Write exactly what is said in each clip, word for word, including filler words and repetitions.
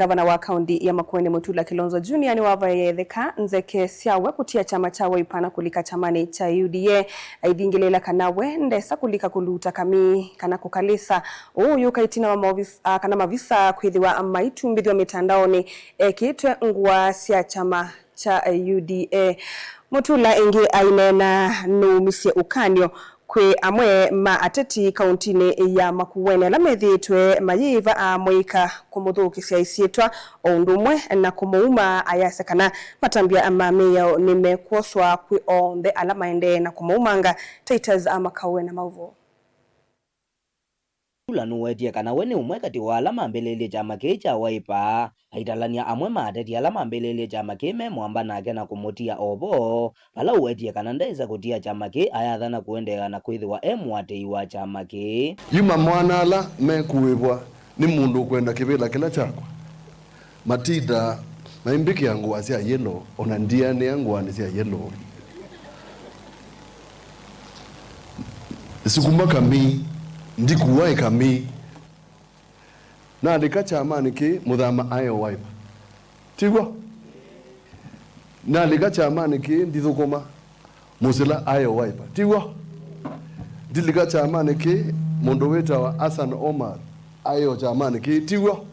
Ngavana wa kaunti ya Makueni Mutula Kilonzo Junior nĩwavaĩe ĩtheka nzeke syawe kũtia kyama kya Wiper na kũlika kyamanĩ kya U D A, aithingĩlĩĩla kana we ndesa kũlika kũluta kamii kana kũkalĩsa. Ũu ũyũka ĩtina wa maovisa, a, kana mavisa kwĩthĩwa maitumbĩthw'a mĩtandaonĩ ekĩĩtwe ngũa sya kyama kya U D A. Mutula ĩngĩ aineena nũumisye ũkany'o kwĩ amwe ma ateti kauntinĩ ya Makueni ala methĩĩtwe mayĩĩva amũika kũmũthũkĩsya ĩsyĩtwa o ũndũ ũmwe na kũmũuma, ayasya kana matambya ma mĩao nĩmekwoswa kwĩ onthe ala maendee na kũmũumanga. Titus Amakau ena maũvoo. Mutula nũwetie kana we nĩ ũmwe katĩ wa ala mambĩlĩĩlye kyama kĩĩ kya Wiper, aitalany'a amwe ma ateti ala mambĩlĩĩlye kyama kĩĩ me mũamba nake na kũmũtia ovo, vala ũwetie kana ndesa kũtia kyama kĩĩ, ayathana kũendeea na kwĩthĩwa e mũatĩĩi wa kyama kĩĩ. Yuma mwana ala mekũĩvwa nĩ mũndũ ũkwenda kĩvĩla kĩla kyakwa. Matindaa maimbĩkĩa ngũa sya yellow, o na ndianĩa ngũanĩ sya yellow. Sukuma kamii, ndikuaĩ kamii. Nalika kyamanĩ kĩĩ, Mũthama aĩ o Wiper. Ti w'o? Nalika kyamanĩ kĩĩ, ndithũkũma. Mũsila aĩ o Wiper. Ti w'o? Ndilika kyamanĩ kĩĩ, mũndũ wĩtawa Hassan Omar aĩ o kyamanĩ kĩĩ. Ti w'o?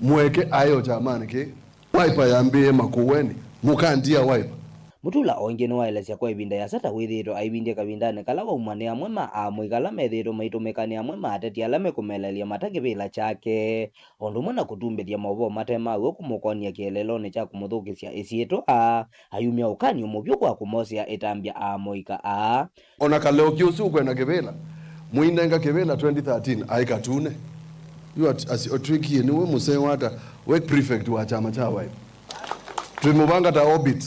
Mweke aĩ o kyamanĩ kĩĩ. Wiper yambĩĩe Makueni, mũkandia Wiper. Mutula o ĩngĩ nĩwaelesya kwa ĩvinda yĩasa ta wĩthĩĩtwe aivindye kavindanĩ kala waumwa nĩ amwe ma aamũika ala methĩĩtwe maitũmĩka nĩ amwe ma ateti ala mekũmeleelya mata kĩvĩla kyake, o ũndũ ũmwe na kũtumbĩthya maũvoo mate ma w'o kũmũkonia kĩeleelonĩ kya kũmũthũkĩsya ĩsyĩtwa, ayumya ũkany'o mũvyũ kwa kũmosea ĩtambya aamũika aa. O na Kaleoki ũsu ũkwenda kĩvĩla, mũinenga kĩvĩla twenty thirteen aĩ Katune. Yu at-, asi-, atw'ĩkie nĩwe mũseo ata, we prefect wa kyama kya Wiper. Twĩmũvanga ta Orbit.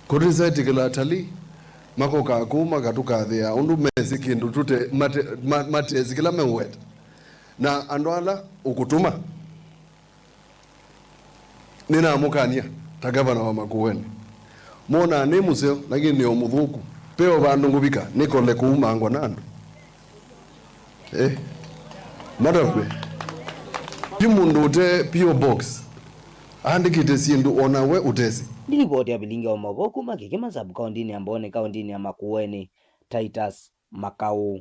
Kũtĩsetĩkĩla atalii makokaa kũu makatũkathĩĩa ũndũ mesĩ kĩndũ tũte-, mate-, ma-, matesĩ kĩla meũweta. Na andũ ala ũkũtũma, nĩnamũkany'a ta ngavana wa Makueni. Mwonaa nĩ mũseo, lakini nĩ o mũthũku. Ve o vandũ ngũvika, nĩkole kũumangwa na andũ. Eh? Matakw'e. Yu mũndũ ũte P O box, aandĩkĩte syĩndũ o na we ũtesĩ. Nĩ livoti ya vilingi wa maũvoo kuma Kĩkĩma sub-kaũntinĩ ya Mbooni, kaũntinĩ ya Makueni, Titus Makau.